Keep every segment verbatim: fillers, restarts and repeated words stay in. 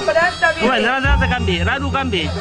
Wah, rada-rada kambe, radu kambe.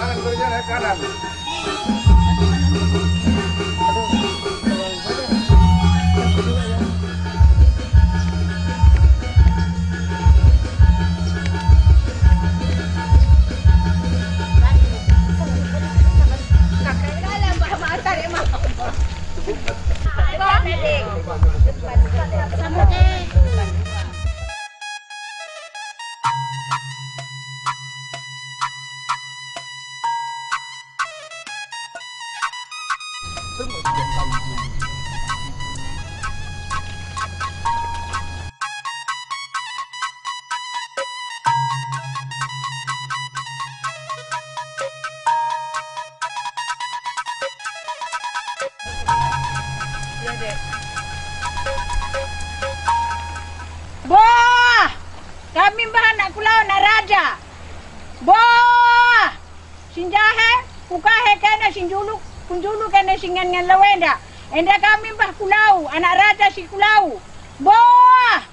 Boah! Kami mbah anak Kulau, anak raja. Boah! Si njahe, kukahe kena si njuluk, kunjuluk kena si ngen-ngen lau enda. Enda kami mbah Kulau, anak raja si Kulau. Boah!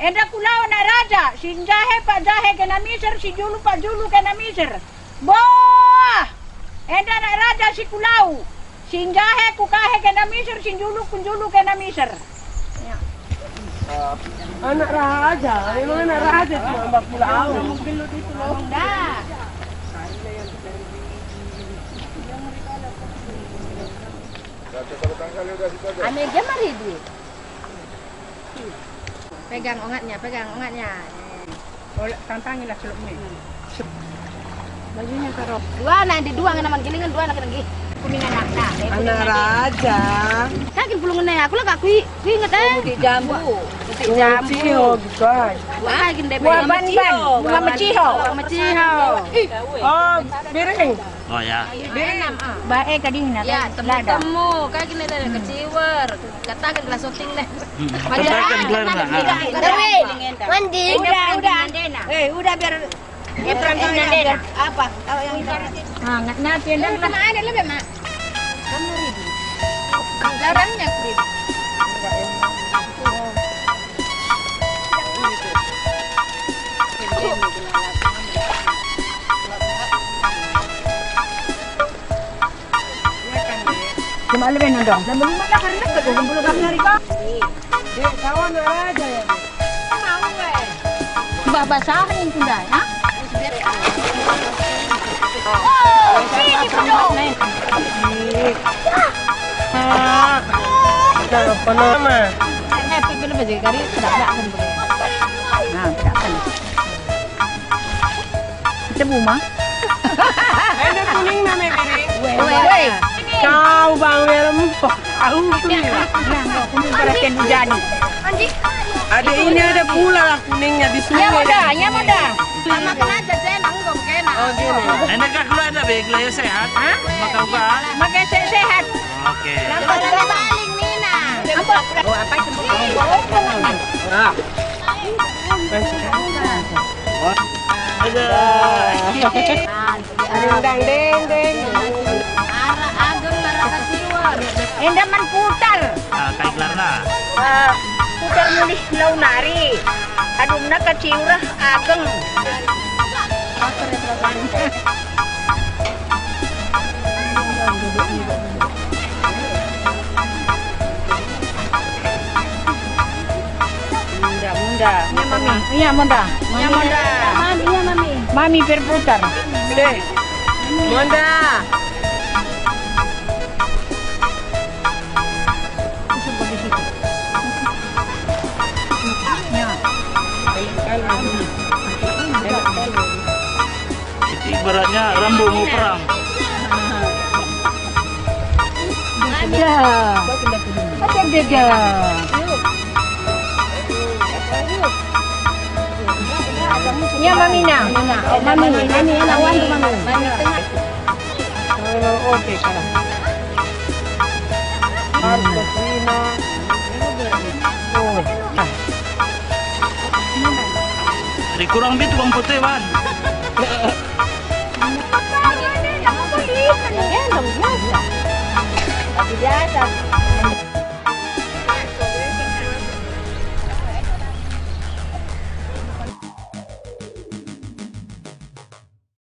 Enda Kulau anak raja, si njahe pak jahe kena miser, si julu pak julu kena miser. Boah! Enda anak raja si Kulau, si njahe kukahe kena miser, si njulu kunjulu kena miser. Ya. Anak raja, memang anak raja cuma mbah Kulau. Dah. Ame jam hari duit. Pegang ongatnya, pegang ongatnya. Oh, tantangilah celukmu. Bajunya karo. Dua anak di dua ngena man gilingan, dua anak lagi. Kuning anak, nah, eh, anak raja. Kakin pulung ngena, aku lah gak kui, kui inget, eh. Putih jambu. Putih jambu. Ciho, gitu, ay. Wah, gini deh, Wah, Bang. Ban, ban. Bunga meciho. Bunga meciho. Oh, biring. Oh, ya. Biring. Bae kadingna, ya, kan? Temu-temu. Kayak gini deh, keciwer. Katakan gelas soting deh. Hmm. Katakan gelarna, ha. Mandi. Udah, udah. Eh, udah, biar, eh, biar apa? Kalau yang itu. Ah, nggak nanti, nggak. Sama ada lebih, Mak. Larangnya, Kris. Cuma leben dong. Sambil lima belas hari lagi, dua puluh hari kok. Dek, kawan aja ya. Mbah basahen kundai, ha? Oh, sini, Pudo. Ah, ada apa nama? Eh, pikir apa sih? Kari sedap-sedap kan, Bro? Nah, sedap kan. Kita buma. Ada kuning name biring. Weh. Kau Bang Werem, kau tuh. Nah, kau kuning perhatian hujan. Ada ini, ada pula lah kuningnya di sungai. Ya, muda, ya, muda. Sama kena aja, Jen, aku nggak kena. Oh, gini. Enak kah keluar ada, Be? Keluar ya sehat? Hah? Maka uga? Maka se-, sehat. Oke. Lambat, lambat. Paling Nina. Apa? Oh, apa itu? Nah. Ada. Dendang, dendeng. Ara ageng, ara keciwer. Enda man putar. Ah, kai gelarna? Ah, putar mulih lau nari. Adumna keciwer ageng. Munda, munda. Iya, Mami. Iya, munda. Iya, munda. Mami, iya, Mami. Mami berputar. Deh. Munda. Ya. Itu ibaratnya rambu mau perang. Ada. Ada beda. Ya, Mami nah. Mami, Mami, enak wan tuh, Mami. Mami tengah. Kalau oke, sekarang. Harus terima. Oh, ah. Dikurang bit uang putih, Wan. Biasa.